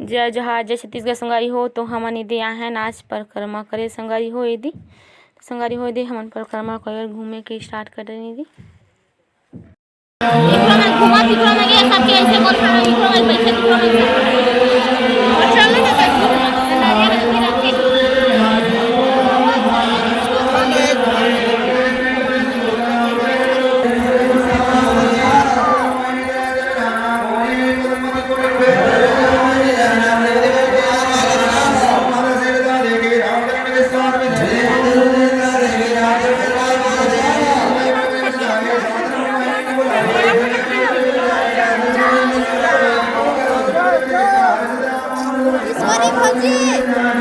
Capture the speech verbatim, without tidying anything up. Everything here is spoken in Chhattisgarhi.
जय जोहार, जय छत्तीसगढ़ संगवारी हो। तो हमन एदे आए हन आज परिक्रमा करे संगवारी हो एदे। तो संगवारी हो एदे हमन परिक्रमा करे घूमे के start करे एदे। घूमत फिरत में ये सबके ऐसे बोल रहा है, घूमत बैठे, घूमत बैठे। चलो ना, बैठो। ईश्वरी भौजी, ईश्वरी।